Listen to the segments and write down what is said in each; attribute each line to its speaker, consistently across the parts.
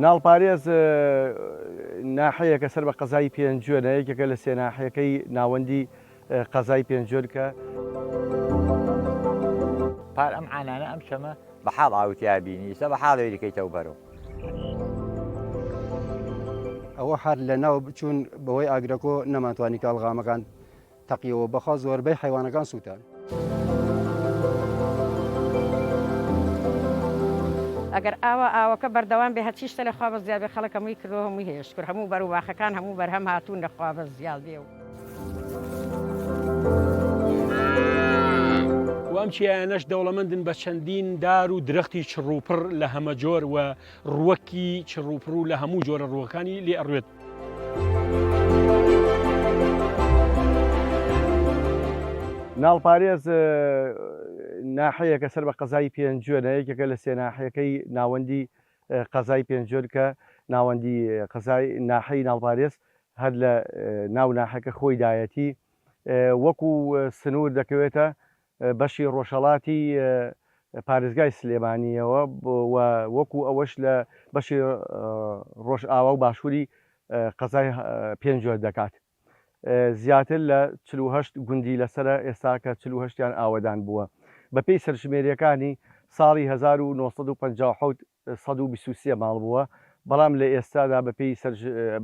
Speaker 1: ناڵپارێز ناحیەیەکە سەر بە قەزای پێنجوێنە، یەکێکە لە سێ ناحیەکەی ناوەندی قەزای پێنجوێن کە.
Speaker 2: پار ئەم عانانە ئەم چەمە بە حاڵ ئاو تیا بینی ئیستا بە حاڵەوەی دەکەیتەوە بەرەو.
Speaker 3: ئەوە هەر لە ناو بچوون بەهۆی ئاگرەکۆ نەمانتوانی کاڵغامەکان تەقیەوە بەخوا زۆربەی حەیوانەکان سووتان.
Speaker 4: ئەگەر ئاوا ئاوەکە بەردەوام بێ هەرچی شتە لە خوا بەزیاد بێ خەڵک هەمووی کردووە هەمووی هەیە شکر هەموو بەر و باخەکان هەموو بەرهەم هاتوون لە خوا بەزیاد بێ و.
Speaker 5: و ئەم چیایانەش دەوڵەمەندن بە چەندین دار و درەختی چڕوپڕ لە هەمەجۆر و ڕووەکی چڕوپڕ و لە هەموو جۆرە ڕووەکانی لێ ئەڕوێت.
Speaker 1: ناڵپارێز ناحیەیەکە سەر بە قەزای پێنجوێنە، یەکێکە لە سێ ناحیەکەی ناوەندی قەزای پێنجوێن کە ناوەندی قەزای ناحیەی ناڵپارێز هەر لە ناو ناحیەکە خۆیدایەتی وەکو سنوور دەکەوێتە بەشی ڕۆژهەڵاتی پارێزگای سلێمانییەوە و وەکو ئەوەش لە بەشی ڕۆژئاوا و باشووری قەزای پێنجوێن دەکات. زیاتر لە 48 گوندی لەسەرە ئێستا کە 48 یان ئاوەدان بووە. بەپێی سەرژمێرییەکانی ساڵی 1957 123 ماڵ بووە، بەڵام لە ئێستادا بەپێی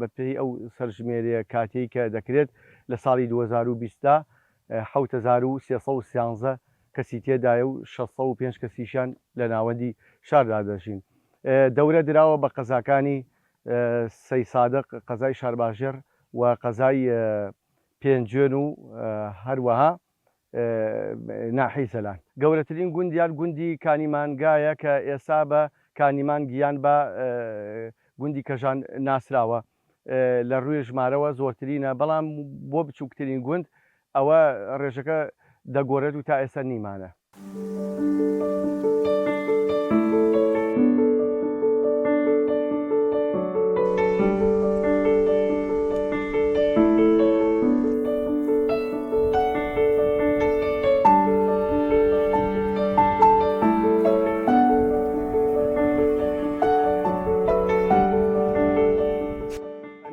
Speaker 1: بەپێی ئەو سەرژمێرییە کاتیەی کە دەکرێت لە ساڵی 2020 دا 7313 کەسی تێدایە و 605 کەسیشیان لە ناوەندی شاردا دەژین. دەورە دراوە بە قەزاکانی سەیسادق، قەزای شارباژێڕ و قەزای پێنجوێن و هەروەها ناحیەی زەلان. گەورەترین گوندیان گوندی کانیمانگایە کە ئێستا بە کانیمانگ یان بە گوندی کەژان ناسراوە. لە رووی ژمارەوە زۆرترینە، بەڵام بۆ بچووکترین گوند ئەوە رێژەکە دەگۆرێت و تا ئێستا نیمانە.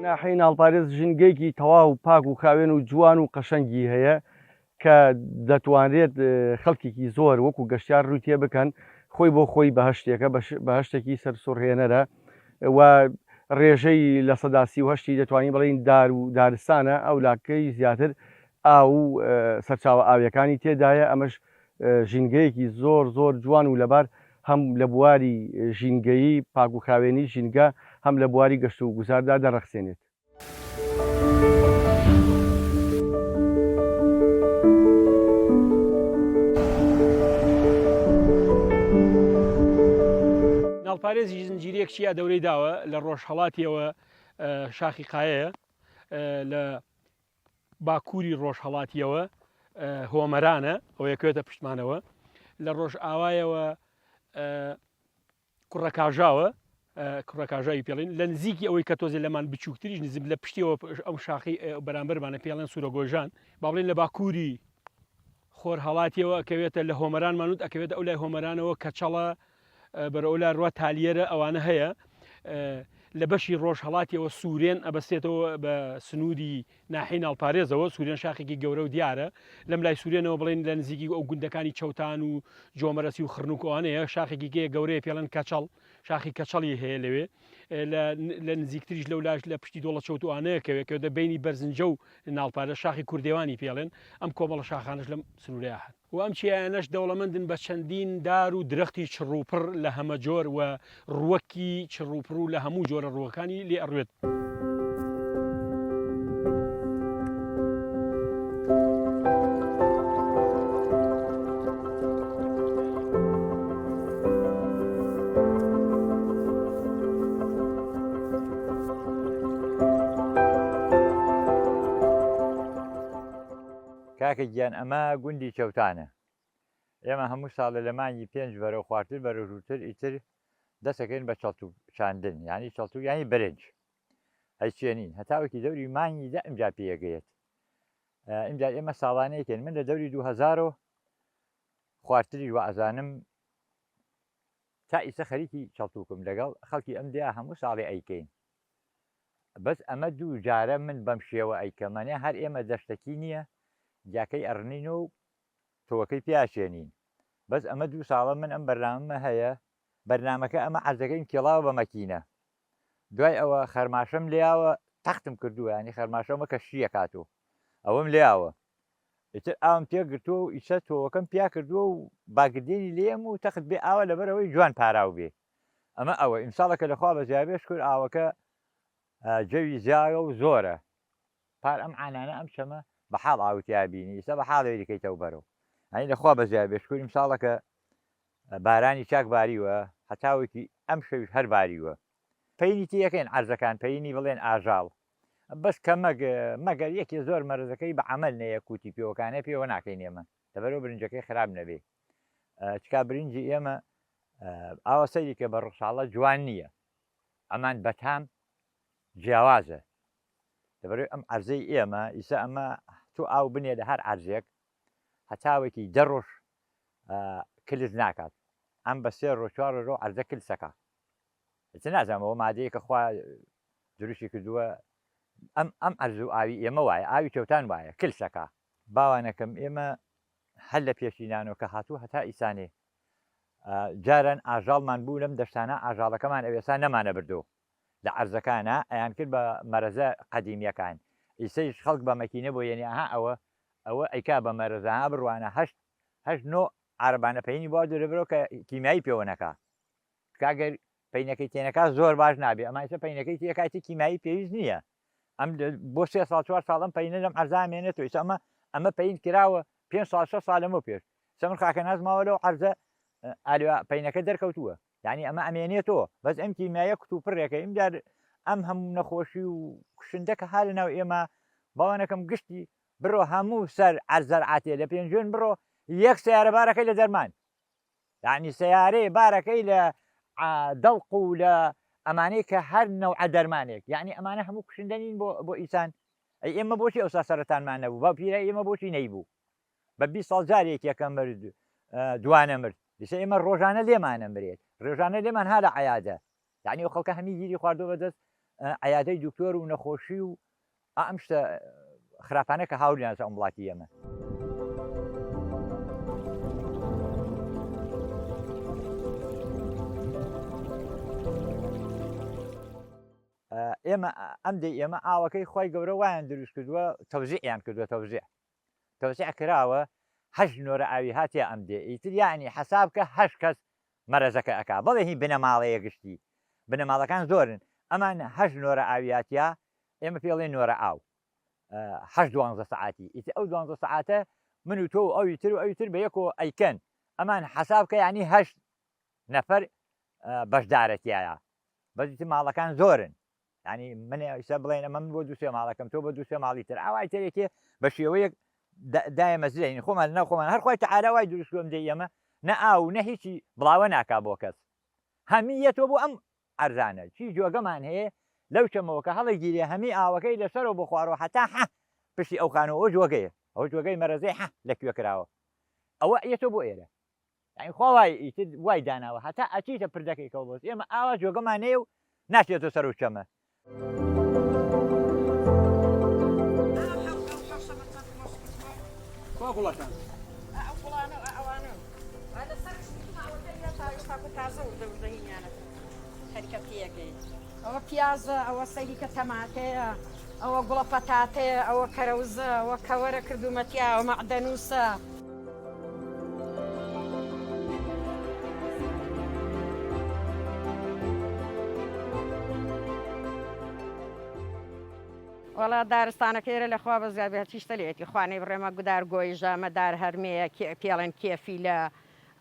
Speaker 1: ناحیەی ناڵپارێز ژینگەیەکی تەواو پاک و خاوێن و جوان و قەشەنگی هەیە کە دەتوانرێت خەڵکێکی زۆر وەکو گەشتیار ڕووی تێ بکەن، خۆی بۆ خۆی بەهەشتێکە، بەهەشتێکی سەرسوڕهێنەرە و ڕێژەی 38% ی دەتوانین بڵێین دار و دارستانە، ئەو لاکەی زیاتر ئاو و سەرچاوە ئاوییەکانی تێدایە، ئەمەش ژینگەیەکی زۆر زۆر جوان و لەبار هەم لە بواری ژینگەیی پاک و خاوێنی ژینگە هەم لە بواری گەشت و گوزاردا دەڕەخسێنێت.
Speaker 5: ناڵپارێزی زنجیرەیەک چیا دەورەی داوە لە ڕۆژهەڵاتیەوە شاخی قایەیە لە باکووری ڕۆژهەڵاتیەوە هۆمەرانە ئەوەیە کوێتە پشتمانەوە لە ڕۆژئاوایەوە کوڕەکاژاوە کوڕەکاژاوی پێڵین لە نزیکی ئەوەی کە تۆزێ لەمان بچووکتریش نزم لە پشتیەوە ئەو شاخی بەرامبەرمانە پێڵێن سوورەگۆژان با بڵێن لە باکووری خۆر هەڵاتیەوە ئەکەوێتە لە هۆمەرانمان وت ئەکەوێتە ئەو لای هۆمەرانەوە کەچەڵە بەرەو لا ڕوا تالیەرە ئەوانە هەیە لە بەشی ڕۆژ هەڵاتیەوە سوورێن ئەبەستێتەوە بە سنووری ناحیەی ناڵپارێزەوە، سوورێن شاخێکی گەورە و دیارە، لەم لای سوورێنەوە بڵێین لە نزیکی ئەو گوندەکانی چەوتان و جۆمەرەسی و خڕنوک ئەوانەیە، شاخێکی گەیە گەورەیە پێڵێن کەچەڵ، شاخی کەچەڵی هەیە لەوێ، لە نزیکتریش لەو لاش لە پشتی دۆڵە چەوت و ئەوانەیە کەوێ کە دە بەینی بەرزنجە و ناڵپارێز شاخی کوردێوانی پێڵێن، ئەم کۆمەڵە شاخانەش لەم سنوورەیا هەن. و ئەم چیایانەش دەوڵەمەندن بە چەندین دار و درەختی چڕوپڕ لە هەمەجۆر و ڕووەکی چڕوپڕ و لە هەموو جۆرە ڕووەکانی لێ ئەڕوێت.
Speaker 2: کاکە گیان ئەمە گوندی چەوتانە ئێمە هەموو ساڵێ لە مانگی پێنج بەرەو خوارتر بەرەو ژوورتر ئیتر دەسەکەین بە چەڵتو چاندن یعنی چەڵتو یعنی برنج ئەیچێنین هەتاوەکی دەوری مانگی دە ئمجا پێگەیەت ئمجا ئێمە ساڵانەیەکێن من لە دەوری 2000 و خوارتریش وە ئەزانم. تا ئیسە خەریکی چەڵتوکم لەگەڵ خەڵکی ئەم دێیا هەموو ساڵێ ئەیکەین بەس ئەمە دوو جارە من بەم شێوە ئەیکەمەنێ هەر ئێمە دەشتەکی نییە گیاکەی ئەڕنین و تۆوەکەی پیاچێنین بەس ئەمە دوو ساڵە من ئەم بەرنامەمە هەیە بەرنامەکە ئەمە عەرزەکەیم کێڵاوە بە مەکینە دوای ئەوە خەرماشەم لێیاوە تەختم کردووە ینی خەرماشەمە کە شیە کاتۆ ئەوەم لێیاوە ئیتر ئاوم تێگرتووە و ئیسە تۆوەکەم پیا کردووە و باگردێنی لێم و تەخت بێ ئاوە لەبەرەوەی جوان پاراو بێ ئەمە ئەوە ئیمساڵەکە لەخوا بە زیابێ شکر ئاوەکە جەوی زیاوە و زۆرە پار ئەم عانانە ئەم چەمە بە حاڵ ئاوتیا بینی ئیستا بە حاڵێ دیکەیتەوە بەرەو ئەی لەخوا بە زیابێ شکر ئیمساڵەکە بارانی چاک باریوە هەتاوەکی ئەم شەویش هەر باریوە پەینی تیەکەین عەرزەکان پەینی بڵێن ئاژاڵ بەس کە مەگ مەگەر یەکێ زۆر مەرزەکەی بە عەمەل نەیە کوتی پێوەکانە پێوە ناکەین ئێمە لەبەرەوە برنجەکەی خراپ نەبێ چکا برنجی ئێمە ئاوا سەیری کە بە ڕوخساڵە جوان نییە ئەمان بەتام جیاوازە لەبەرەوەی ئەم عەرزەی ئێمە ئیسا ئەمە تۆ ئاو بنێ لە هەر عەرزێک هەتاوێکی دە ڕۆژ کلس ناکات ئەم بە سێ ڕۆژ چوار ڕۆژ عەرزە کلسەکە ئیتر نازانم ئەوە مادەیە کە خوا دروستی کردووە ئەم ئەم عەرز و ئاوی ئێمە وایە ئاوی چەوتان وایە کلسەکە باوانەکەم ئێمە هەر لە پێشینانەوە کە هاتوو هەتا ئیسانێ جاران ئاژاڵمان بوو لەم دەشتانە ئاژاڵەکەمان ئەوێسا نەمانە بردو لە عەرزەکانە ئەیان کرد بە مەرەزە قەدیمیەکان ئیسەیش خەڵک بە مەکینە بۆ یەنی ئەها ئەوە ئەوە ئەیکا بە مەرەزە ها بڕوانە هەشت هەشت نۆ عارەبانە پەینی بۆ دەرەبرەوە کە کیمیایی پێوە نەکا چونکە ئەگەر پەینەکەی تێنەکا زۆر باش نابێ ئەما ئیستا پەینەکەی تێکایتی کیمیایی پێویست نییە ئەم بۆ سێ ساڵ چوار ساڵ ئەم پەینە لەم عەرزا مێنێتەوە ئیستا ئەمە ئەمە پەین کراوە پێ ساڵ شە ساڵ لەمە پێش سە من خاکە ناز ماوە لەو عەرزە ئالوا پەینەکە دەرکەوتووە یعنی ئەمە ئەمێنێتەوە بەس ئەم کیمیایە کوت و پڕێکە ئیمجار ئەم هەموو نەخۆشی و کوشندە کە ها لە ناو ئێمە باوانەکەم گشتی بڕۆ هەموو سەر عەرزەرعاتێ لە پێنجوێن بڕۆ یەک سیارە بارەکەی لە دەرمان یعنی سەیارەیە بارەکەی لە دەڵق و لە ئەمانەی کە هەر نەوعە دەرمانێک یعنی ئەمانە هەموو کوشندە نین بۆ بۆ ئیسان ئەی ئێمە بۆچی ئەوسا سەرەتانمان نەبوو با پیرە ئێمە بۆچی نەیبوو بە 20 ساڵ جارێک یەکە مرد دوانە مرد دیسە ئێمە ڕۆژانە لێمانە مرێت ڕۆژانە لێمان ها لە عیادە یعنی ئەو خەڵکە هەمی گیری خواردووە بەدەست عیادەی دکتۆر و نەخۆشی و ئەم شتە خراپانە کە هاوریانە ئەم وڵاتی ئێمە. ئێمە ئەم دەی ئێمە ئاوەکەی خی گەورە وایان دروست کردووە تەوزیعیان کردووە تەوزیع تەوزیع کراوە هەشت نۆرە ئاوی هاتیە ئەم دێ ئیتر یعنی حەساب کە هەشت کەس مەرەزەکە ئەکا بەڵێ هی بنەماڵەیە گشتی بنەماڵەکان زۆرن ئەمان هەشت نۆرە ئاویاتیا ئێمە پێڵێن نۆرە ئاو هەشت دوانزە سەعاتی ئیتر ئەو دوانزە سەعاتە من و تۆ و ئەوی تر و ئەوی تر بە یەکۆ ئەیکەن ئەمان حەساب کە یعنی هەشت نەفەر بەشدارە تیایا بەس ئیتر ماڵەکان زۆرن یعنی من ئیستا بڵێن ئەمە من بۆ دوو سێ ماڵەکەم تۆ بۆ دوو سێ ماڵی تر ئاوای ترێکێ بە شێوەیەک دایە مەزرێن خۆمان لەناو خۆمان هەر خۆی تەعالا وای دروست کردم دێ ئێمە نە ئاو نە هیچی بڵاوە ناکا بۆ کەس هەمی یەتۆ بۆ ئەم ئەرزانە چی جۆگەمان هەیە لەو چەمەوە کە هەڵەگیرێ هەمی ئاوەکەی لەسەرەوە بۆ خوارەوە هەتا حە پشتی ئەو خانووە ئەوە جۆگەیە ئەوە جۆگەی مەرەزەی حە لە کوێ کراوە ئەوە یەتۆ بۆ ئێرە یانی خوا وای ئیتر وای داناوە هەتا ئەچیتە پردەکەیکەوە بۆس ئێمە ئاوا جۆگەمان هەیە و ناچێتە سەر و چەمە.
Speaker 5: کوا گوڵەکان؟
Speaker 4: ئەو گوڵانە و ئەوانە لەسەر تازە وردە وردە هینیانە خەریکە پێگەی ئەوە پیازە ئەوە سەیری کە تەماتەیە ئەوە گوڵە پەتاتەیە ئەوە کەرەوزە ئەوە کەوەرە کردوومە تیا ئەوە مەعدەنووسە. وەڵا دارستانەکە ئێرە لە خوا بەزیاد بێ هەرچی شتە لێیەتی خوا نەیبڕێ مە گودار گۆیژە مە دار هەرمێیە پێڵێن کێفیلە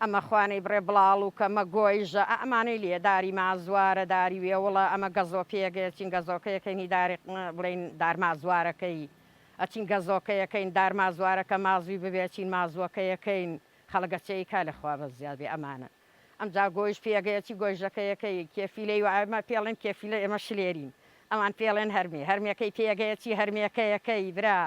Speaker 4: ئەمە خوا نەیبڕێ بڵاڵوکە مە گۆیژە ئا ئەمانەی لێیە داری مازوارە داری وێوڵە ئەمە گەزۆپێگەیە چین گەزۆکەیەکەین هی داری بڵێین دار مازوارەکەی ئەچین گەزۆکەیەکەین دار مازوارەکە مازوی ببێ ئەچین مازوەکەیەکەین خەڵک ئەچێ ئەیکا لە خوا بەزیاد بێ ئەمانە ئەمجا گۆیژ پێگەیە چی گۆیژەکەیەکەی کێفیلەی وا ئێمە پێڵێن کێفیلە ئێمە شلێرین ئەوان پێڵێن هەرمێ هەرمێکەی پێگەیە چی هەرمێکەیەکەی برا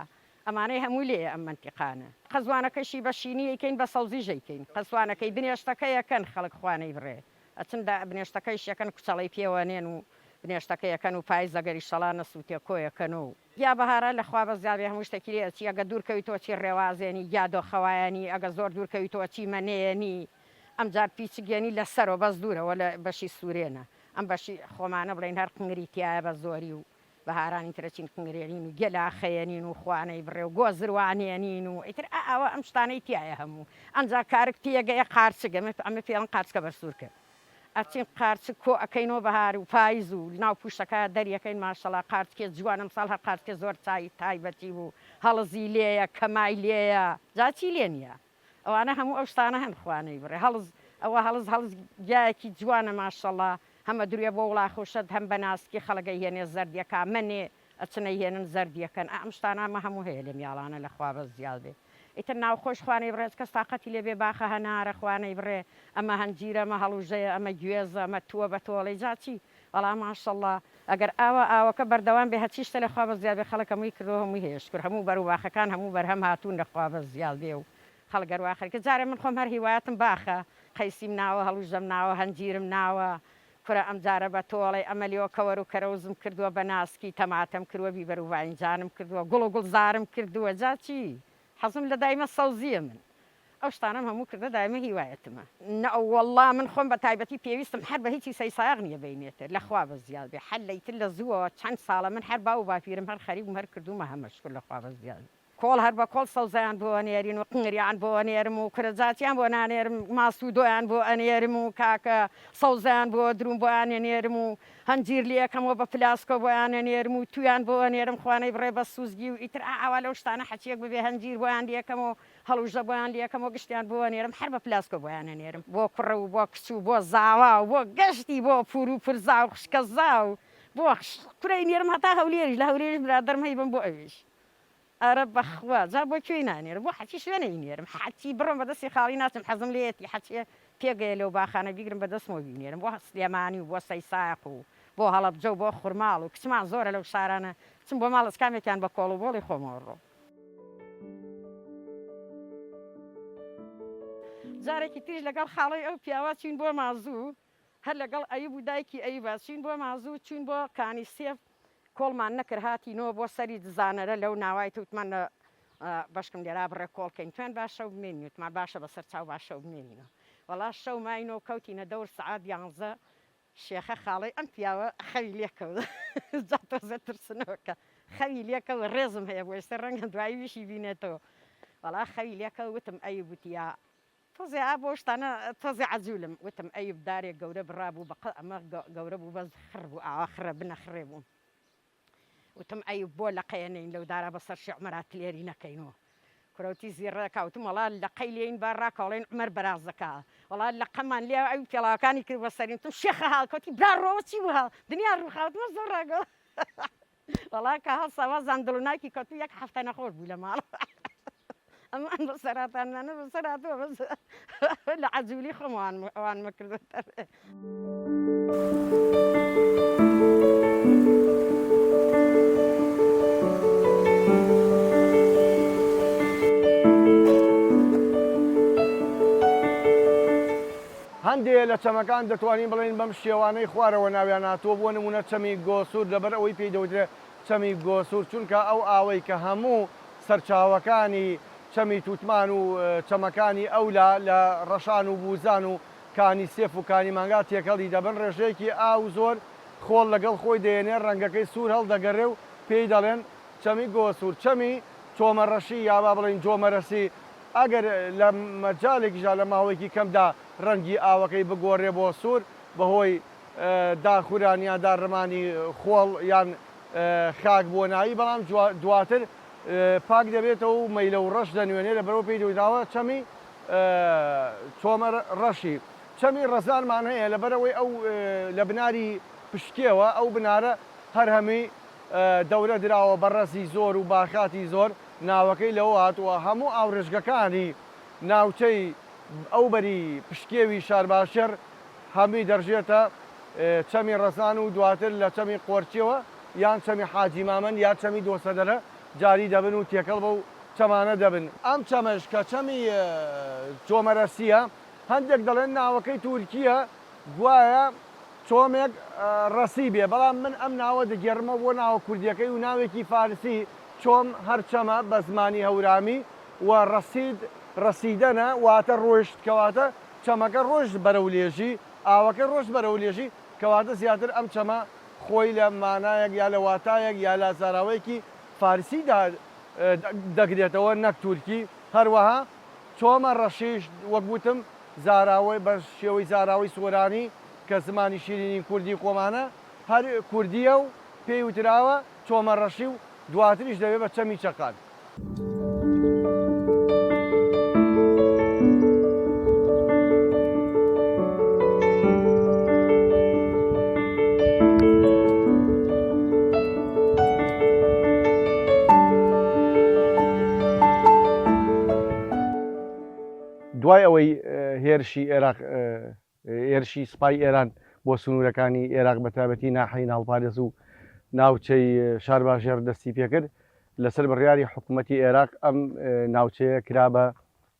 Speaker 4: ئەمانەی هەمووی لێیە ئەم مەنتیقانە. قەزوانەکەشی بە شینی ئەیکەین بە سەوزیش ئەیکەین قەزوانەکەی بنێشتەکەیەکەن خەڵک خوا نەیبڕێ. ئەچن دا بنێشتەکەیش یەکەن کوچەڵەی پێوە نێن و بنێشتەکە یەکەن و پایز ئەگەر ئیشەڵا نەسووتێ کۆ یەکەنۆ و گیا بەهارە لە خوا بەزیا بێ هەموو شتەکی لێ ئەچی ئەگە دوور کەویتۆ چی ڕێوازێنی گیا دۆخەوایەنی ئەگە زۆر دوور کەویتۆ چی مەنێیەنی ئەمجار پیچک یەنی لە سەرۆ بەس دوورەوە لە بەشی سوورێنە ئەم بەشی خۆمانە بڵێین هەر قنگری تیایە بە زۆری و بەهارانی ترە چین قنگرێنین و گێلاخەیەنین و خوانەی بڕێ و گۆزروانێنین و ئیتر ئا ئاوا ئەم شتانەی تیایە هەموو ئەمجا کارگ تێگەیە قارچک ئەمە ئەمە پێڵن قارچکە بەرسوورکە ئەچین قارچک کۆ ئەکەینەوە بەهار و پایز و ناو پوشەکە دەریەکەین ماشەڵا قارچکێ جوان ئەمساڵ هەر قارچکێ زۆر چای تایبەتی بوو هەڵزی لێیە کەمای لێیە جا چی لێ نییە ئەوانە هەموو ئەو شتانە هەن خوا نەیبڕێ هەڵز ئەوە هەڵز هەڵز گیایەکی جوانە ماشەڵا هەم ئەدروێ بۆ وڵاخ و شەد هەم بە ناسکی خەڵک ئەیهێنێ زەردیەکا مەنێ ئەچن ئەیهێنن زەردیەکەن ئا ئەم شتانە ئەمە هەموو هەیە لەم یاڵانە لە خوا بەس زیاد بێ ئیتر ناوخۆش خوا نەیبڕێ کەس تاقەتی لێ بێ باخە هەنارە خوا نەیبڕێ ئەمە هەنجیرە ئەمە هەڵوژەیە ئەمە گوێزە ئەمە تووە بە تۆڵەی جا چی وەڵا ماشەڵا ئەگەر ئاوا ئاوەکە بەردەوام بێ هەرچی شتە لە خوا بەزیاد بێ خەڵک هەمووی کردوە هەمووی هەیە شکور هەموو بەرو باخەکان هەموو بەرهەم هاتوون لە خوا بەزیاد بێ و خەڵک هەروا خەریکە جارێ من خۆم هەر هیوایەتم باخە قەیسیم ناوە هەڵوژەم ناوە هەنجیرم ناوە کورە ئەم جارە بە تۆڵەی ئەمەلیۆ کەوەر و کەرەوزم کردوە بە ناسکی تەماتەم کروە بیبەر و باینجانم کردوە گوڵ و گوڵزارم کردوە جا چی حەزم لە دایمە سەوزیە من ئەو شتانەم هەموو کردە دایمە هیوایەتمە. نەوەڵڵا من خۆم بە تایبەتی پێویستم هەر بە هیچی سەیسایەق نیە بەینێتر لە خوا بەس زیاد بێ حەل لەیتر لە زووەوە چەند ساڵە من هەر باو و باپیرم هەر خەریک بووم هەر کردوومە هەمە شکور لە خوا بەس زیاد بێ. کۆڵ هەر بە کۆڵ سەوزەیان بۆ ئەنێرین و قنگریان بۆ ئەنێرم و کورەجاتیان بۆ نانێرم ماست و دۆیان بۆ ئەنێرم و کاکە سەوزەیان بۆ ئەدروم بۆیان ئەنێرم و هەنجیر لێکەمەوە بە پلاسکۆ بۆیان ئەنێرم و تویان بۆ ئەنێرم خوانەی بڕێ بە سوزگی و ئیتر ئا ئاوا لەو شتانە حەچیەک ببێ هەنجیر بۆیان لێکەمەوە هەڵوژە بۆیان لێکەمەوە گشتیان بۆ ئەنێرم هەر بە پلاسکۆ بۆیان ئەنێرم بۆ کوڕ و بۆ کچ و بۆ زاوا و بۆ گشتی بۆ پور و پورزا و خوشکەزا و بۆ کورەی نێرم هەتا هەولێریش لە هەولێریش برادەرم هەی بم بۆ ئەویش ئەرە بەخوا جا بۆ کوێی نانێرم بۆ حەچی شوێنە ینێرم حەچی بڕۆم بەدەستی خاڵی ناچم حەزم لێیەتی حەچێ پێگەیە لەو باخانە بیگرم بەدەستمەوە بینێرم بۆ سلێمانی و بۆ سەیسایەق و بۆ هەڵەبجە و بۆ خورماڵ و کچمان زۆرە لەو شارانە چم بۆ ماڵ ئەچکامێکیان بە کۆڵ و بۆڵی خۆمەوە ڕۆم. جارێکی تریش لەگەڵ خاڵۆی ئەو پیاوە چوین بۆ مازوو هەر لەگەڵ ئەیوب و دایکی ئەیوبا چوین بۆ مازوو چوین بۆ کانی سێف کۆڵمان نەکرد هاتینەوە بۆ سەری دزانەرە لەو ناوای توتمان لە بەشکم لێرا بڕێ کۆڵ کەین توێن با شەو بمێنین وتمان باشە بەسەر چاو با شەو بمێنینەوە وەڵا شەو ماینەوە کەوتینە دەور سەعات یانزە شێخە خاڵەی ئەم پیاوە خەوی لێ کەوت جا تۆزێ ترسنۆکە خەوی لێ کەوت ڕێزم هەیە بۆ ئێستا ڕەنگە دوایی ویشی بینێتەوە وەڵا خەوی لێ کەوت وتم ئەی وتیا تۆزێ ئا بۆ شتانە تۆزێ عەجولم وتم ئەیب دارێک گەورە بڕابوو بە قە ئەمە گەورە بوو بەس خڕ بوو ئاوا خڕە بنە خڕێ بوو وتم ئەیوب بۆ لەقەیە نەین لەو دارە بەسەر شێ عومەرا تلێری نەکەینۆ کورە وتی زیڕەکا وتم وەڵا لەقەی لێین با ڕاکەوڵێن عومەر بەراز دەکا وەڵا لەقەمان لێ ئەوی پێڵاوەکانی کرد بە سەرین وتم شێخە هاڵکەوتی برا ڕۆوە چی بوو هاڵ دنیا ڕووخا وتم زۆر ڕاگەڵ وەڵا کە هەڵسا وازان دڵ و ناکی کەوت و یەک هەفتە نەخۆش بوو لە ماڵ ئەمە ئەم بەسەرهاتانمانە بەسەر هاتووە بەس لە عەجولی خۆم ئەوانمە کردووەتە ڕێ.
Speaker 1: هەندێ لە چەمەکان دەتوانین بڵێین بەم شێوانەی خوارەوە ناویان هاتووە، بۆ نموونە چەمی گۆسوور لەبەر ئەوەی پێی دەوترێ چەمی گۆسوور چونکە ئەو ئاوەی کە هەموو سەرچاوەکانی چەمی تووتمان و چەمەکانی ئەولا لە ڕەشان و بووزان و کانی سێف و کانی مانگا تێکەڵی دەبن ڕێژەیەکی ئاو زۆر خۆڵ لەگەڵ خۆی دەیەنێ ڕەنگەکەی سوور هەڵدەگەرێ و پێی دەڵێن چەمی گۆسوور. چەمی چۆمەڕەشی یا با بڵێین جۆمەرەسی ئەگەر لە مەجالێکیشدا لە ماوەیەکی کەمدا ڕەنگی ئاوەکەی بگۆرێ بۆ سوور بەهۆی داخوران یان داڕمانی خۆڵ یان خاک بۆ ناوی، بەڵام دواتر پاک دەبێتەوە و مەیلە و ڕەش دەنوێنێ لەبەرئەوە پێی دەوتراوە چەمی چۆمە ڕەشی. چەمی ڕەزانمان هەیە لەبەرئەوەی ئەو لە بناری پشتکێوە ئەو بنارە هەر هەمووی دەورە دراوە بە ڕەزی زۆر و باخاتی زۆر ناوەکەی لەوە هاتووە هەموو ئاوڕێژگەکانی ناوچەی ئەوبەری پشتکێوی شارباژێڕ هەمووی دەڕژێتە چەمی ڕەزان و دواتر لە چەمی قۆرچیەوە یان چەمی حاجی مامەند یا چەمی دۆسەدەرە جاری دەبن و تێکەڵ بەو چەمانە دەبن. ئەم چەمەش کە چەمی چۆمەرەسییە هەندێک دەڵێن ناوەکەی تورکییە. گوایە چۆمێک ڕەسی بێ، بەڵام من ئەم ناوە دەگێڕمەوە بۆ ناوە کوردییەکەی و ناوێکی فارسی، چۆم هەر چەمە بە زمانی هەورامی و ڕەسید ڕەسیدەنە واتە ڕۆیشت، کەواتە چەمەکە ڕۆیشت بەرەو لێژی، ئاوەکە ڕۆیشت بەرەو لێژی، کەواتە زیاتر ئەم چەمە خۆی لە مانایەک یا لە واتایەک یا لە زاراوەیەکی فارسیدا دەگرێتەوە نەک تورکی، هەروەها چۆمە ڕەشیش وەک وتم زاراوەی بە شێوەی زاراوەی سۆرانی کە زمانی شیرینی کوردی خۆمانە هەر کوردییە و پێی وتراوە چۆمە ڕەشی و دواتریش دەبێ بە چەمی چەقان. دوای ئەوەی هێرشی ئێراق هێرشی سوپای ئێران بۆ سنوورەکانی ئێراق بە تایبەتی ناحیەی ناڵپارێز و ناوچەی شارباژێڕ دەستی پێکرد، لەسەر بڕیاری حکوومەتی ئێراق ئەم ناوچەیە کرا بە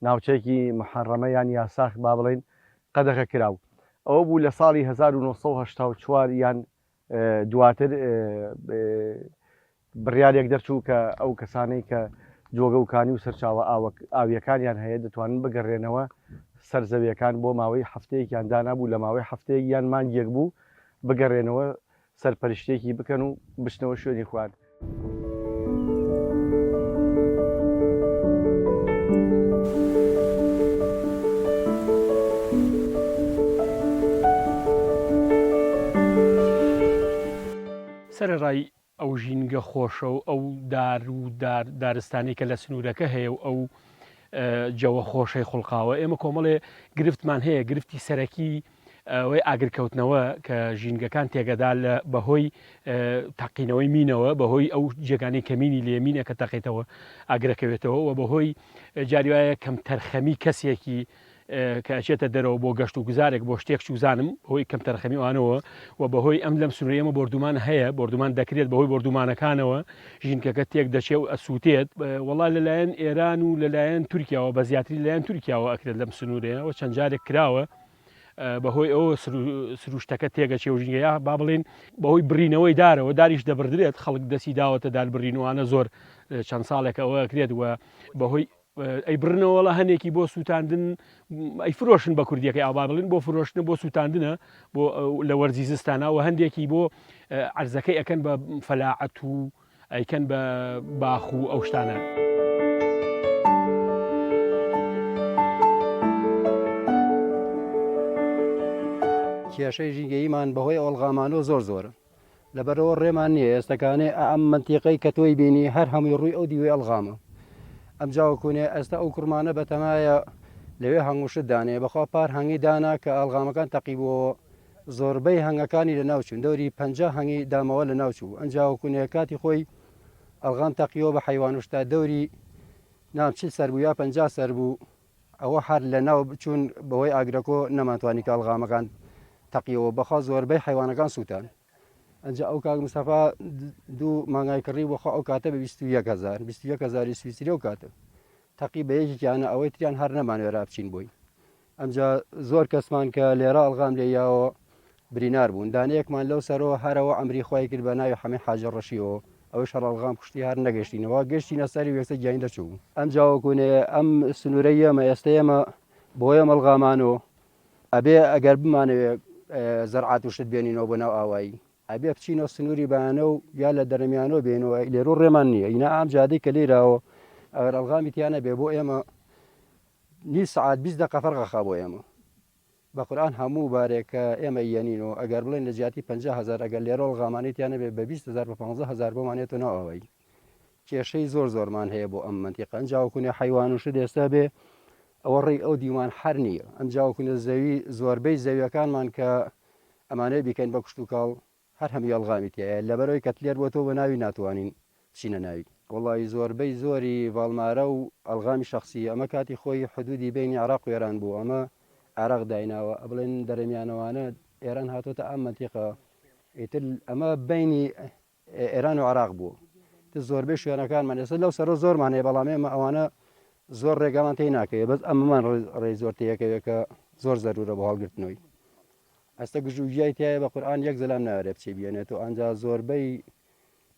Speaker 1: ناوچەیەکی محەڕەمە یان یاساخ با بڵێین قەدەغە کراو. ئەوە بوو لە ساڵی 1984 یان دواتر بڕیارێک دەرچوو کە ئەو کەسانەی کە جۆگە و کانی و سەرچاوە ئاوییەکانیان هەیە دەتوانن بگەڕێنەوە سەر زەویەکان بۆ ماوەی هەفتەیەکیان دانابوو لە ماوەی هەفتەیەک یان مانگێک بوو بگەڕێنەوە سەرپەرشتیەکی بکەن و بچنەوە شوێنی خۆیان.
Speaker 5: سەرەڕای ئەو ژینگە خۆشە و ئەو دار و دار دارستانی کە لە سنوورەکە هەیە و ئەو جەوە خۆشەی خوڵقاوە ئێمە کۆمەڵێ گرفتمان هەیە گرفتی سەرەکی ئەوەی ئاگرکەوتنەوە کە ژینگەکان تێگەدا لە بەهۆی تەقینەوەی مینەوە بەهۆی ئەو جێگانەی کەمینی لێمینە کە تەقێتەوە ئاگرەکەوێتەوە و بەهۆی جاریوایە کەم تەرخەمی کەسێکی کە ئەچێتە دەرەوە بۆ گەشت و گوزارێک بۆ شتێک چوزانم بەهۆی کەمتەرخەمی ئەوانەوە و بەهۆی ئەم لەم سنوورەی ئێمە بۆردومان هەیە بۆردومان دەکرێت بەهۆی بۆردومانەکانەوە ژینکەکە تێک دەچێ و ئەسووتێت وەڵا لەلایەن ئێران و لەلایەن تورکیاوە بە زیاتری لەلایەن تورکیاوە ئەکرێت لەم سنوورەیە و چەند جارێک کراوە بەهۆی ئەوە سروشتەکە تێگەچێ و ژینگە یا با بڵێین بەهۆی بڕینەوەی دارەوە داریش دەبردرێت خەڵک دەستی داوەتە دار بڕینوانە زۆر چەند ساڵێکە ئەوە ئەکرێت و بەهۆی ئەیبڕنەوە وەڵا هەنێکی بۆ سووتاندن ئەیفرۆشن بە کوردیەکەی ئاوا بڵێن بۆ فرۆشتنە بۆ سووتاندنە بۆ لە وەرزی زستانە و هەندێکی بۆ عەرزەکەی ئەکەن بە فەلاعەت و ئەیکەن بە باخ و ئەو شتانە.
Speaker 3: کێشەی ژینگەییمان بەهۆی ئەوەڵغامانەوە زۆر زۆرە لەبەرئەوە ڕێمان نییە ئێستەکانێ ئەم مەنتیقەی کە تۆی بینی هەر هەمووی ڕووی ئەو دیوەی ئەڵغامە ئەم جاوەکونێ ئێستا ئەو کوڕمانە بەتەمایە لەوێ هەنگوشت دانێ بەخوا پار هەنگی دانا کە ئەڵغامەکان تەقیبووەوە زۆربەی هەنگەکانی لە ناوچوون دەوری 50 هەنگی دامەوە لە ناوچوو ئەنجاوەکونێ کاتی خۆی ئەڵغام تەقیەوە بە حەیوانوشتا دەوری نام چل سەر بوو یا 50 سەر بوو ئەوە هەر لە ناو چوون بەهۆی ئاگرەکۆ نەمانتوانی کە ئەڵغامەکان تەقیەوە بەخوا زۆربەی حەیوانەکان سووتان ئەنجا ئەو کاک مستەفا دوو مانگای کڕی بەخوا ئەو کاتە بە 21 هزار 21 هزاری سویسری ئەو کاتە تەقی بە یەکێکیانە ئەوەی تریان هەر نەمانوێرا بچین بۆی ئەمجا زۆر کەسمان کە لێرە ئەڵغام لێ یاوە برینار بوون دانەیەکمان لەو سەرەوە هەرەوە ئەمری خوای کرد بە ناوی حەمەی حاجی ڕەشیەوە ئەویش هەر ئەڵغام کوشتی هەر نەگەشتینەوە گەشتینە سەری وێکسە گیانی دەچوو ئەمجا وەکونێ ئەم سنوورەی ئێمە ئێستا ئێمە بۆ ئێمە ئەڵغامانۆ ئەبێ ئەگەر بمانەوێ زەرعات و شت بێنینەوە بۆ ناو ئاوایی ئەبێ بچینەوە سنووری بانە و یا لە دەرەمیانەوە بێنەوە لێرو ڕێمان نییە ئینا ئەم جادەی کە لێراوە ئەگەر ئەڵغامی تیا نەبێ بۆ ئێمە نیو سەعات 20 دەقە فەرق ئەخا بۆ ئێمە بە قورئان هەموو بارێک کە ئێمە یەنین و ئەگەر بڵێن لە جیاتی 50 هەزار ئەگەر لێرە ئەڵغامانەی تیا نەبێ بە 20 هەزار بە 15 هەزار بۆمان یەتۆ ناو ئاوایی کێشەی زۆر زۆرمان هەیە بۆ ئەم مەنتیقە ئەنجا وەکونێ حەیوان و شت ئێستا بێ ئەوە ڕێی ئەو دیومان حەر نییە ئەنجا وەکونێ زەوی زۆربەی زەویەکانمان کە ئەمانەیە بیکەین بە کشتوکاڵ هەر هەمووی ئەڵغامی تیایە لەبەرئەوەی کەتلێر بۆ تۆ بە ناوی ناتوانین بچینە ناوی. وەڵایی زۆربەی زۆری ڤاڵمارە و ئەڵغامی شەخسی ئەمە کاتی خۆی حدودی بەینی عێراق و ئێران بوو ئەمە عێراق دایناوە ئەبڵێن دەرەمیانەوانە ئێران هاتۆتە ئەم مەنتیقە ئیتر ئەمە بەینی ئێران و عێراق بوو تر زۆربەی شوێنەکانمان ئێستا لەو سەرۆ زۆرمان هەیە بەڵام ئێمە ئەوانە زۆر ڕێگامان تێی ناکەوێ بەس ئەمەمان ڕێی زۆر تێیەکەوێ کە زۆر زەرورە بۆ هەڵگرتنەوەی. ئەستە گژوگیای تیایە بە قورئان یەک زەلام ناوێرێ بچێ بیێنێتەوە ئەنجا زۆربەی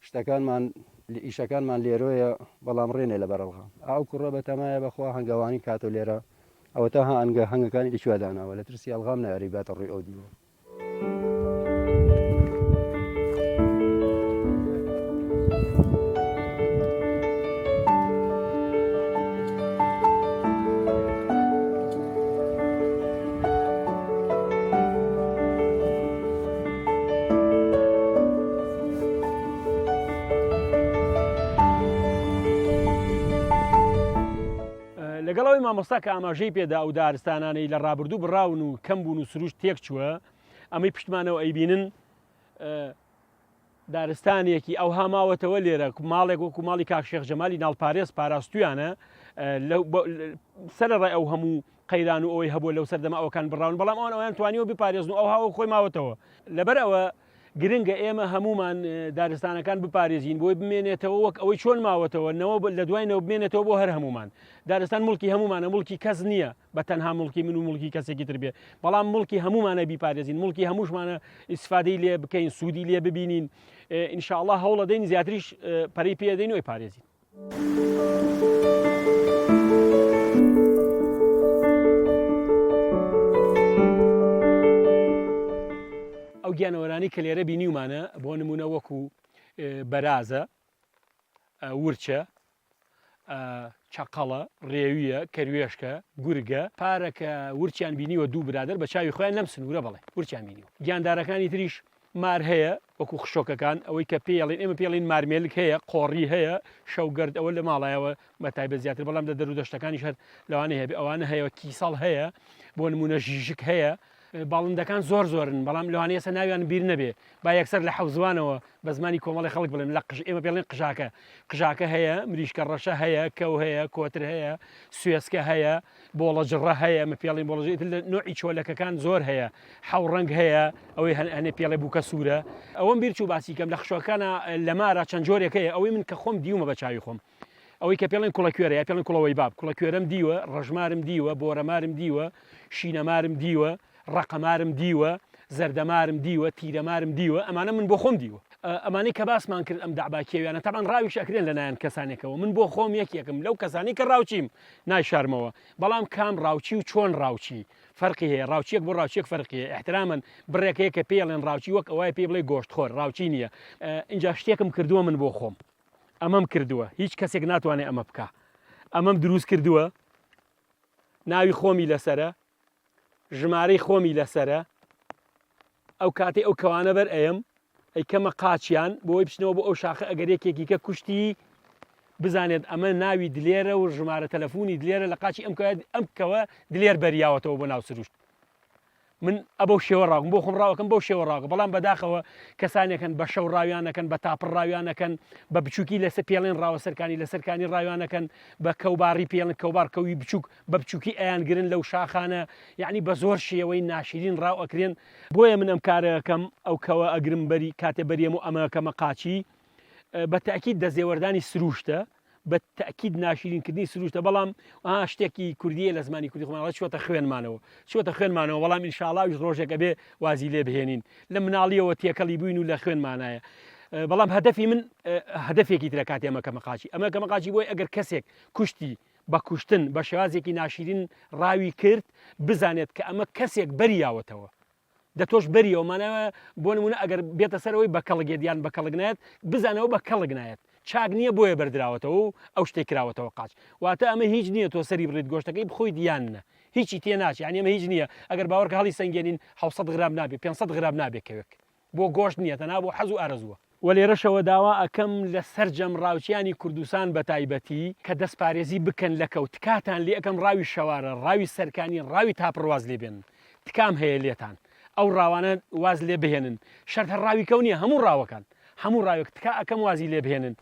Speaker 3: شتەکانمان ئیشەکانمان لێرۆیە بەڵام ڕێنێ لەبەر ئەڵغام ئەو کوڕە بەتەمایە بەخوا هەنگەوانی کاتۆ لێرە ئەوەتا ها ئەنگە هەنگەکانی لەکوێ داناوە لە ترسی ئەڵغام ناوێرێ باتە ڕووی ئەو دیوە.
Speaker 5: لەگەڵ ئەوەی مامۆستا کە ئاماژەی پێدا ئەو دارستانانەی لە ڕابردوو بڕاون و کەم بوون و سروشت تێک چووە ئەمەی پشتمانەوە ئەیبینن دارستانێکی ئەوها ماوەتەوە لێرە ماڵێک وەکو ماڵی کاک شێخ جەمالی ناڵپارێز پاراستویانە سەرەڕای ئەو هەموو قەیران و ئەوەی هەبوو لەو سەردەمە ئەوکان بڕاون بەڵام ئەوان ئەویان توانیوە بپارێزن و ئەو هاوە خۆی ماوەتەوە لەبەر ئەوە گرنگە ئێمە هەمومان دارستانەکان بپارێزین بۆی بمێنێتەوە وەک ئەوەی چۆن ماوەتەوە نەوە لە دوای نەوە بمێنێتەوە بۆ هەر هەمومان دارستان مڵکی هەمومانە مڵکی کەس نییە بە تەنها موڵکی من و موڵکی کەسێکی تر بێ بەڵام موڵکی هەمومانە بیپارێزین موڵکی هەمووشمانە ئیسفادەی لێ بکەین سوودی لێ ببینین ئینشاءڵڵا هەوڵەدەین زیاتریش پەرەی پێدەین و ئەیپارێزین. ئەو گیانەوەرانەی کە لێرە بینیومانە بۆ نمونە وەکو بەرازە ورچە چەقەڵە، ڕێویە، کەروێشکە، گورگە، پارەکە ورچیان بینیوە دوو برادەر بە چاوی خۆیان لەم سنوورە بەڵێ ورچیان بینیوە. گیاندارەکانی تریش مار هەیە وەکو خشۆکەکان ئەوەی کە پێی ئەڵێن ئێمە پێی ئەڵێین مارمێلک هەیە، قۆڕی هەیە، شەوگەرد ئەوە لە ماڵایەوە بە تایبەت زیاتر بەڵام لە دەرودەشتەکانیش هەر لەوانەیە هەبێ ئەوانە هەیە کیسەڵ هەیە بۆ نموونە ژیژک هەیە باڵندەکان زۆر زۆرن بەڵام لەوانەیە ئێستا ناویان بیر نەبێ با یەکسەر لە حەوزوانەوە بە زمانی کۆمەڵی خەڵک بڵێم لە قژ ئێمە پێڵێن قژاکە قژاکە هەیە مریشکە ڕەشە هەیە کەو هەیە کۆتر هەیە سوێسکە هەیە بۆڵە جڕە هەیە مە پێڵین بۆڵە ئیتر لە نوعی چۆلەکەکان زۆر هەیە حەو ڕەنگ هەیە ئەوەی هەن هەنێ پێڵێ بووکە سوورە ئەوەم بیر چوو باسی کەم لە خشۆکانە لە مارا چەند جۆرێک هەیە ئەوەی من کە خۆم دیومە بە چاوی خۆم ئەوەی کە پێڵێن کوڵە کوێرە یا پێڵێن کوڵەوەی باب کوڵە کوێرەم دیوە ڕەشمارم دیوە بۆرەمارم دیوە شینەمارم دیوە ڕەقەمارم دیوە، زەردەمارم دیوە، تیرەمارم دیوە، ئەمانە من بۆ خۆم دیوە. ئەمانەی کە باسمان کرد ئەم دەعبا کێویانە تەبعەن ڕاویش ئەکرێن لە لایەن کەسانێکەوە، من بۆ خۆم یەکێکم لەو کەسانەی کە ڕاوچیم نایشارمەوە، بەڵام کام ڕاوچی و چۆن ڕاوچی فەرقی هەیە، ڕاوچیەک بۆ ڕاوچیەک فەرقی هەیە، ئیحترامەن بڕێک هەیە کە پێی ئەڵێن ڕاوچی وەک ئەوایە پێی بڵێی گۆشتخۆر، ڕاوچی نییە. ئینجا شتێکم کردووە من بۆ خۆم ئەمەم کردووە، هیچ کەسێک ناتوانێ ئەمە بکا، ئەمەم دروست کردووە ناوی خۆمی لەسەرە، ژمارەی خۆمی لەسەرە ئەو کاتەی ئەو کەوانە بەر ئەیەم ئەیکەمە قاچیان بۆی بچنەوە بۆ ئەو شاخە ئەگەر یەکێکی کە کوشتی بزانێت ئەمە ناوی دلێرە و ژمارە تەلەفۆنی دلێرە لە قاچی ئەم ئەم کەوە دلێر بەریاوەتەوە بۆ ناو سروشت من ئەبەو شێوە ڕاگم بۆ خۆم ڕاوەکەم بەو شێوە ڕاگە بەڵام بەداخەوە کەسانێکن بە شەو ڕاویانەکەن بە تاپڕ ڕاویانەکەن بە بچووکی لەسەر پێڵێن ڕاوە سەرکانی لەسەرکانی ڕاویانەکەن بە کەوباڕی پێڵن کەوباڕ کەوی بچووک بە بچوکی ئەیانگرن لەو شاخانە یەعنی بە زۆر شێوەی ناشرین ڕاو ئەکرێن، بۆیە من ئەم کارە ئەکەم ئەو کەوە ئەگرم بەری کاتێ بەریەم و ئەمە ئەکەمە قاچی بە تەئکید دەستێوەردانی سروشتە بە تەئکید ناشرین کردنی سروشتە بەڵام ها شتێکی کوردیە لە زمانی کوردی خۆمان چوەتە خوێنمانەوە چوەتە خوێنمانەوە بەڵام ئینشاڵا ئەویش ڕۆژێک ئەبێ وازی لێ بهێنین لە مناڵیەوە تێکەڵی بووین و لە خوێنمانایە بەڵام هەدەفی من هەدەفێکی ترە کاتێ ئەمە کەمە قاچی ئەمە کەمە قاچی بۆی ئەگەر کەسێک کوشتی بە کوشتن بە شێوازێکی ناشیرین ڕاوی کرد بزانێت کە ئەمە کەسێک بەری یاوەتەوە دە تۆش بەریەوە ماناوە بۆ نمونە ئەگەر بێتە سەرەوەی بە کەڵک یەت یان بە کەڵک نایەت بزانەوە بە کەڵک نایەت چاک نییە بۆیە بەردراوەتەوە و ئەو شتێک کراوەتەوە قاچ واتە ئەمە هیچ نییە تۆ سەری بڕیت گۆشتەکەی بخۆیت یان نە هیچی تێ ناچێ یانی ئەمە هیچ نییە ئەگەر باوەڕکە هەڵی سەنگێنین 700 غرام نابێ 500 غرام نابێ کەوێک بۆ گۆشت نیە تەنها بۆ حەز و ئارەزووە. وە لێرەشەوە داوا ئەکەم لە سەرجەم ڕاوچیانی کوردستان بە تایبەتی کە دەست پارێزی بکەن لە کەو تکاتان لێ ئەکەم ڕاوی شەوارە ڕاوی سەرکانی ڕاوی تاپڕ واز لێ بێنن تکام هەیە لێتان ئەو ڕاوانە واز لێ بهێنن شەرت هەر ڕاوی کەو نیە هەموو ڕاوەکان هەموو ڕاوێک تکا ئەکەم وازی لێ بهێنن.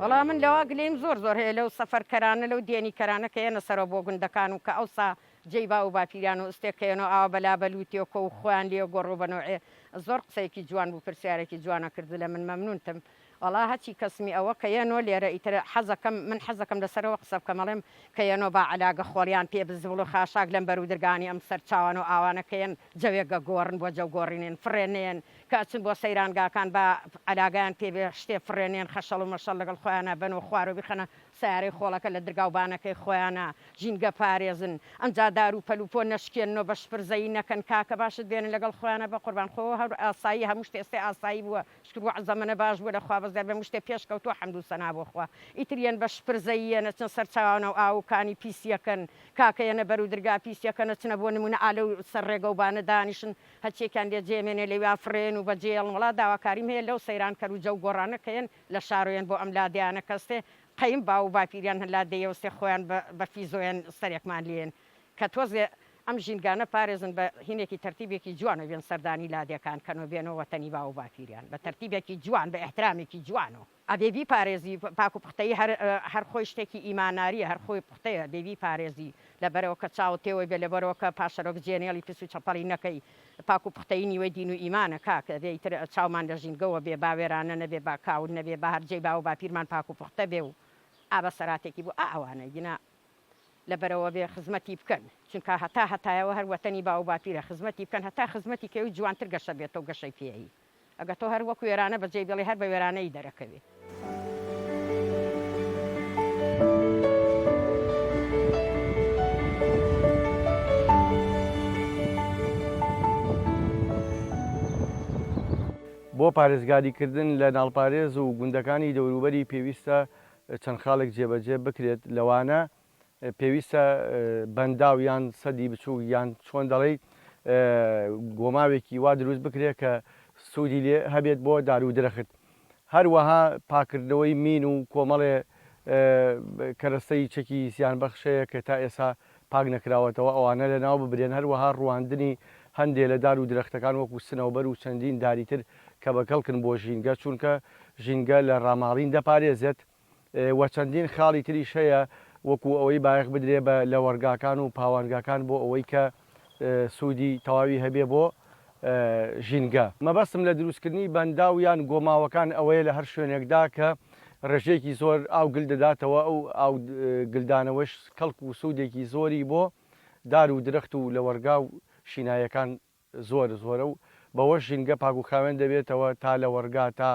Speaker 4: وەڵا من لەوە گلەیم زۆر زۆر هەیە لەو سەفەرکەرانە لەو دێنیکەرانە کە یەنە سەرەوە بۆ گوندەکان و کە ئەوسا. جێی باو و باپیران و ئستێ کەیەنۆ ئاوا بە لا بە لوتێکۆ و خۆیان لێ گۆڕۆ بە نەوعێ زۆر قسەیەکی جوان بوو پرسیارێکی جوانە کرد لە من مەمنونتم وەڵا هەچی کەسمی ئەوە کە یەنۆ لێرە ئیتر حەزەکەم من حەزەکەم لەسەرەوە قسە بکەم ئەڵێم کە یەنۆ با عەلاگە خۆڵیان پێ بزبڵ و خاشاک لەم بەرو درگانی ئەم سەرچاوان و ئاوانە کە یەن جەوێگە گۆڕن بۆ جەو گۆڕینێن فڕێ نەیەن کە ئەچن بۆ سەیرانگاکان با عەلاگەیان پێ بێ شتێ فڕێ نێن خەشەڵ و مەشەڵ لەگەڵ خۆیانا بەن و خوارەوە بیخەنە سەیارەی خۆڵەکە لە درگاو بانەکەی خۆیانا ژینگە پارێزن ئەمجا دار و پەل و پۆ نەشکێنن و بە شپرزەیی نەکەن کاکە باشت بێنن لەگەڵ خۆیانا بە قوربان خۆ هەر ئاسایی هەموو شتێ ئێستێ ئاسایی بووە شکر وەع زەمەنە باش بووە لە خوا بەزیاد بێ هەموو شتێ پێش کەوتووە حەمد و سەنا بۆ خوا ئیتر یەن بە شپرزەیی یەن ئەچنە سەر چاوانە و ئاو و کانی پیس یەکەن کاکە یەنە بەر و درگا پیس یەکەن ئەچنە بۆ نموونە ئا لەو سەر ڕێگە و بانە دانیشن هەرچیەکیان لێ جێ مێنێ لەویا فڕێن و بە جێڵن وەڵا داواکاریم هەیە لەو سەیران کەر و جەو گۆڕانە کە یەن لە شارۆ یەن بۆ ئەم لادێیانە کەستێ قەیم باو و باپیریان هەن لادێیەوەستێ خۆیان بە بە فیزۆیەن سەرێکمان لێن کە تۆزێ ئەم ژینگانە پارێزن بە هینێکی تەرتیبێکی جوانەوە بێن سەردانی لادێکان کەن و بێنەوە وەتەنی باو و باپیریان بە تەرتیبێکی جوان بە ئیحترامێکی جوانەوە. ئەبێ بیپارێزی پاک و پوختەیی هەر هەر خۆی شتێکی ئیماناریە هەر خۆی پوختەیە ئەبێ بیپارێزی لەبەرئەوە کە چاوت تێوەی بێ لەبەرئەوە کە پاشەرۆک جێنێڵی پیس و چەپەڵی نەکەی پاک و پوختەیی نیوەی دین و ئیمانە کاک ئەبێ ئیتر چاومان لە ژینگەوە بێ با وێرانە نەبێ با کاول نەبێ با هەر جێی باو و باپیرمان پاک و پوختە بێ و ئا بەسەراتێکی بوو ئا ئەوانەی گینا لەبەرئەوە بێ خزمەتی بکەن چونکا هەتا هەتایەوە هەر وەتەنی باو و باپیرە خزمەتی بکەن هەتا خزمەتی کەی و جوانتر گەشە بێتەوە گەشەی پێی ئەگەر تۆ هەر وەک وێرانە بەجێی بێڵی هەر بە وێرانەیی دەرەکەوێ.
Speaker 1: بۆ پارێزگاریکردن لە ناڵپارێز و گوندەکانی دەوروبەری پێویستە چەند خاڵێک جێبەجێ بکرێت لەوانە پێویستە بەنداو یان سەدی بچووک یان چۆن دەڵێی گۆماوێکی وا دروست بکرێت کە سوودی لێ هەبێت بۆ دار و درەخت. هەروەها پاککردنەوەی مین و کۆمەڵێ کەرەستەی چەکی زیانبەخش هەیە کە تا ئێستا پاک نەکراوەتەوە ئەوانە لەناو ببرێن، هەروەها ڕواندنی هەندێ لە دار و درەختەکان وەکو سنەوبەر و چەندین داری تر کە بەکەڵکن بۆ ژینگە چونکە ژینگە لە ڕاماڵین دەپارێزێت. وە چەندین خاڵی تریش هەیە وەکو ئەوەی بایەخ بدرێ بە لەوەڕگاکان و پاوانگاکان بۆ ئەوەی کە سوودی تەواوی هەبێ بۆ ژینگە. مەبەستم لە دروستکردنی بەنداو یان گۆماوەکان ئەوەیە لە هەر شوێنێکدا کە ڕێژەیەکی زۆر ئاو گل دەداتەوە ئەو ئاو گلدانەوەش کەڵک و سوودێکی زۆری بۆ دار و درەخت و لەوەڕگا و شینایەکان زۆر زۆرە و بەوەش ژینگە پاک و خاوێن دەبێتەوە تا لەوەڕگا تا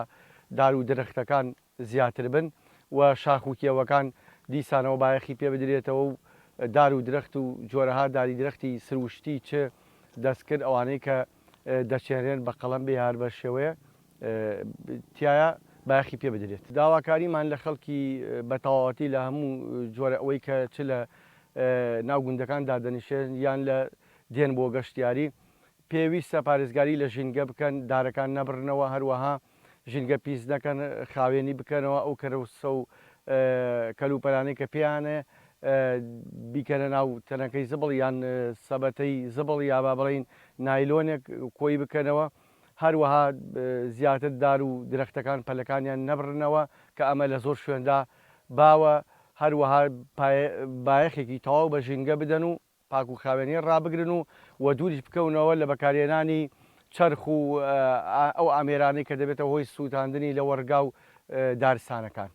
Speaker 1: دار و درەختەکان زیاتر بن و شاخ و کێوەکان دیسانەوە بایەخی پێ بدرێتەوە و دار و درەخت و جۆرەها داری درەختی سروشتی چ دەستکرد ئەوانەی کە دەچێنرێن بە قەڵەم بێ هەر بە شێوەیە تیایا بایەخی پێ بدرێت. داواکاریمان لە خەڵکی بە تەواوەتی لە هەموو جۆرە ئەوەی کە چ لە ناو گوندەکان دادەنیشێن یان لە دێن بۆ گەشتیاری پێویستە پارێزگاری لە ژینگە بکەن، دارەکان نەبڕنەوە، هەروەها ژینگە پیس نەکەن، خاوێنی بکەنەوە، ئەو کەرەسە و کەلوپەلانەی کە پێیانە بیکەنە ناو تەنەکەی زبڵ یان سەبەتەی زبڵ یا با بڵێین نایلۆنێک کۆی بکەنەوە، هەروەها زیاتر دار و درەختەکان پەلەکانیان نەبڕنەوە کە ئەمە لە زۆر شوێندا باوە، هەروەها بایەخێکی تەواو بە ژینگە بدەن و پاک و خاوێنی ڕابگرن و وە دووریش بکەونەوە لە بەکارهێنانی چەرخ و ئەو ئامێرانەی کە دەبێتە هۆی سووتاندنی لەوەڕگا و دارستانەکان.